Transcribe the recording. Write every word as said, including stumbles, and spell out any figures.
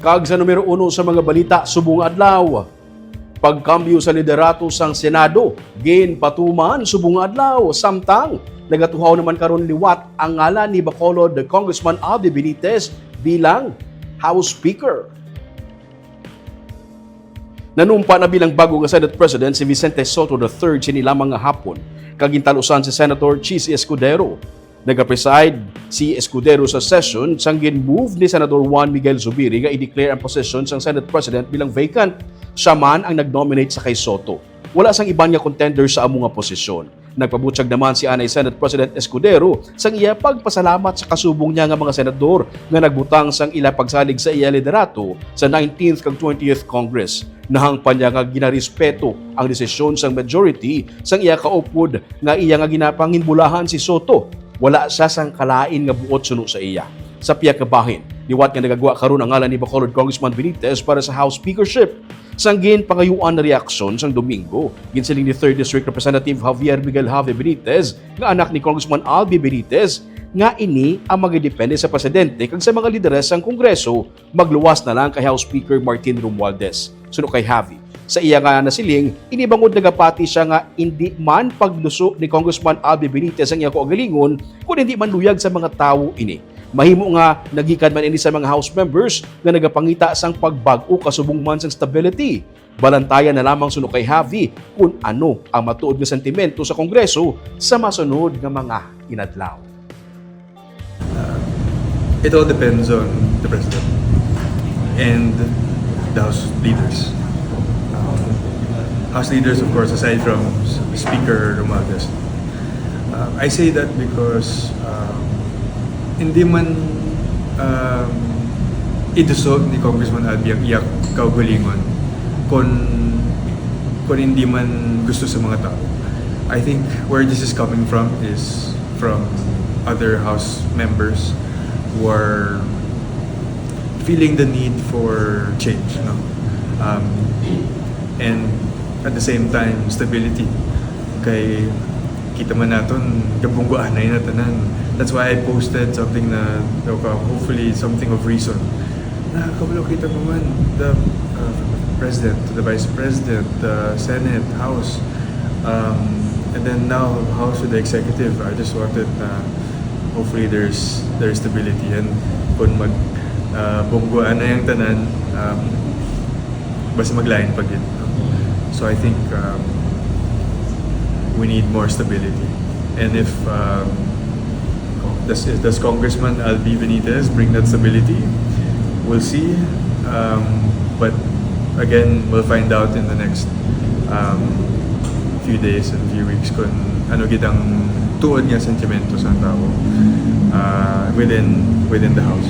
Kag sa numero uno sa mga balita subong nga adlaw, pagkambyo sa liderato sang Senado, ginpatuman subong nga adlaw, samtang nagatuhaw naman karon liwat ang ngalan ni Bacolod Congressman Albi Benitez bilang House Speaker. Nanumpa na bilang bago nga Senate President si Vicente Sotto the third sini lamang nga hapon, kag gintalusan si Senator Chiz Escudero. Nagapreside si Escudero sa session sang gin-move ni Senador Juan Miguel Zubiri nga i-declare ang posisyon sang Senate President bilang vacant. Siya man ang nag-nominate sa kay Sotto. Wala sang iban nga contender sa amo nga posisyon. Nagpabutyag naman si anay Senate President Escudero sang iya pagpasalamat sa kasubong niya nga mga senador nga nagbutang sang ila pagsalig sa iya liderato sa nineteenth kag twentieth Congress. Nahangpan niya nga ginarespeto ang desisyon sang majority sang iya kaupod nga iya nga ginapanginbulahan si Sotto. Wala siya sang kalain nga buot suno sa iya. Sa pihak nga bahin, liwat nga nagagwa karon ang ngalan ni Bacolod Congressman Benitez para sa House speakership. Sang ginpangayuan na reaksyon sang Domingo, ginsiling ni third District Representative Javier Miguel Jave Benitez, nga anak ni Congressman Albi Benitez, nga ini ang magidepende sa presidente kag sa mga lideres sang Kongreso, magluwas na lang kay House Speaker Martin Romualdez. Suno kay Javi, sa iya nga nasiling, ini bangod nagapati siya nga indi man pagluso ni Congressman Albi Benitez ang iya kaugalingon, kun indi man luyag sa mga tawo ini. Mahimo nga nagikan man ini sa mga House members nga nagapangita sang pagbag-o kasubong man sang stability. Balantayan na lamang suno kay Javi kun ano ang matuod nga sentimento sa Kongreso sa masunod nga mga inadlaw. It all depends on the president and the House leaders. Um, House leaders, of course, aside from Speaker Romualdez. Uh, I say that because um, hindi man um, iduso ni Congressman Albi ang iya kaugalingon kung, kung hindi man gusto sa mga tao. I think where this is coming from is from other House members who are feeling the need for change, no? Um, and at the same time, stability. Kay kita man naton, gabungguanay na tanan. That's why I posted something na, hopefully, something of reason. Nakakabalo kita mo man, the uh, president, the vice president, the Senate, House, um, and then now House with the executive. I just wanted na hopefully there's there's stability and kung mag uh, bungguan na yung tanan, um, basta maglain pa gid. So I think um, we need more stability. And if um, does, does Congressman Albi Benitez bring that stability? We'll see. Um, but again, we'll find out in the next um, few days and few weeks kung ano gid ang tuod nga sentimento sa tao uh, within within the house.